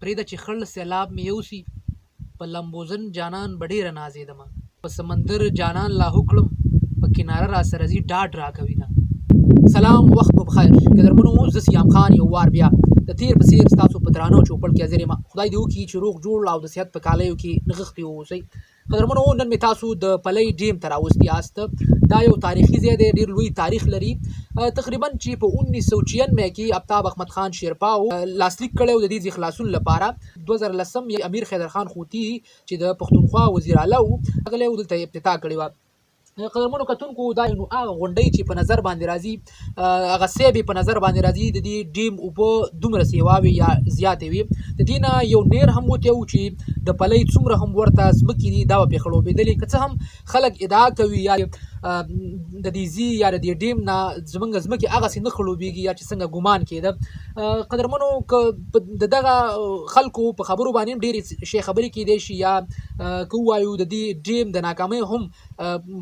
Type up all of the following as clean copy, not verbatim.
پرېږده چې خړ سېلاب مې یوسي، په لمبوزن جانان به ډېره نازېدمه. په سمندر جانان لاهو کړم، په کناره راسره ځي ډاډ راکوينه. سلام وخت مو پخیر قدرمنو، زه صیام خان یو وار بیا د تیر په څیر ستاسو په درانه چوپړ کې حاضر یم. خدای دې وکړي چې روغ جوړ او د صحت په کالیو کې نغښتي واوسئ. قدرمنو، نن مې تاسو د پلۍ ډیم ته راوستي یاست. دا یو تاریخي ځای دی، ډیر لوی تاریخ لري. تقریبا چې په 1996 کې افتاب احمد خان شیرپاو لاسلیک کړی و د دې ځای خلاصون لپاره، 2010 یې امیر خیدر خان خوتی چې د پښتونخوا وزیر اعلی و راغلی و، دلته یې افتتاح کړې وه. قدرمنو کتونکو، دا نو هغه غونډۍ چې په نظر باندې راځي، هغه سیبې په نظر باندې راځي، د دې ډیم اوبه دومره سیوا وي یا زیاتې وي. د دې نه یو نیر هم وتی و چې د پلۍ څومره هم ورته ځمکې دي دا به پرې خړوبېدلې. که څه هم خلک ادعا کوي یا د دې ځي یا د دې ډیم نه زمونږ ځمکې هغسې نه خړوبېږي یا چې څنګه ګمان کېده. قدرمنو، که د دغه خلکو په خبرو باندې هم ډېرې شی خبرې کېدای شي، یا که ووایو د دې ډیم د ناکامۍ هم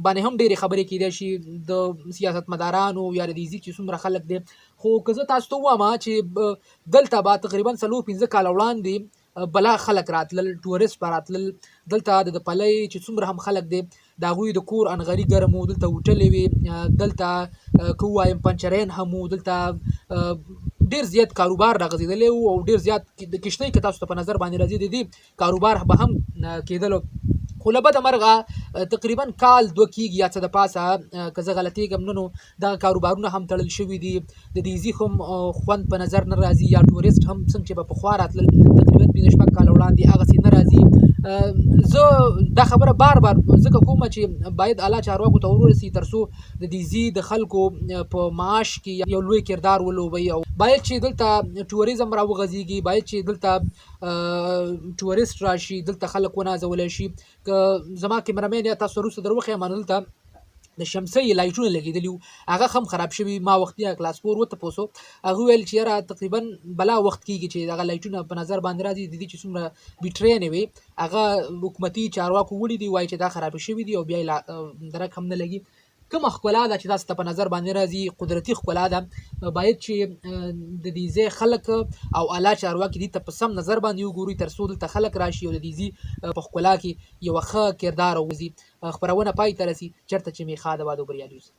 باندې هم ډېرې خبرې کېدای شي د سیاستمدارانو یا د دې ځي چې څومره خلک دی. خو که زه تاسو ته ووایم چې دلته به تقریبا 4-5 کاله وړاندې بلا خلک راتلل، ټورست به راتلل دلته. د پلۍ چې څومره هم خلک دی د هغوی د کور انغري ګرم و، دلته هوټلې وې، دلته که ووایم پنچرین هم و، دلته ډېر زیات کاروبار راغځېدلی و او ډېر زیات د کښتۍ که تاسو ته په نظر باندې راځي د دې کاروبار به هم کېدلو. خو له بده مرغه تقریبا کال دوه کېږي یا څه د پاسه، که زه غلطېږم نه، نو دغه کاروبارونه هم تړل شوي دي. د دې ځي هم خوند په نظر نه راځي یا ټوریسټ هم څنګه چې به پخوا راتلل تقریبا 5-6 کاله وړاندې هغسې نه راځي. زه دا خبره بار بار ځکه کوم چې باید اعلی چارواکو ته ورسي، تر څو د دې ځي د خلکو په معاش کې یو لوی کردار ولوبوي او باید چې دلته ټوریزم راوغځېږي، باید چې دلته ټوریسټ راشي، دلته خلک ونازول شي. که زما کیمرامین یا تاسو وروسته در وښیم، دلته د شمسۍ لایټونه لګېدلي وو، هغه هم خراب شوي. ما وختي کلاس فور وتپوسو، هغه ویل چې یاره تقریبا بلا وخت کېږي چې دغه لایټونه په نظر باندې راځي، د دې چې څومره بیټرۍ وي هغه حکومتي چارواکو وړي دي، وایي چې دا خرابې شوي دي او بیا یې لا درک هم نه لګي. کومه ښکلا ده چې تاسو ته په نظر باندې راځي، قدرتي ښکلا ده. باید چې د دې ځای خلک او اعلی چارواکي دې ته په سم نظر باندې وګوري، تر څو دلته خلک راشي او د دې ځای په ښکلا کې یوه ښه کردار ووځي. خپرونه پای ته رسي، چېرته چې مې ښاد آباد او بریالي اوسئ.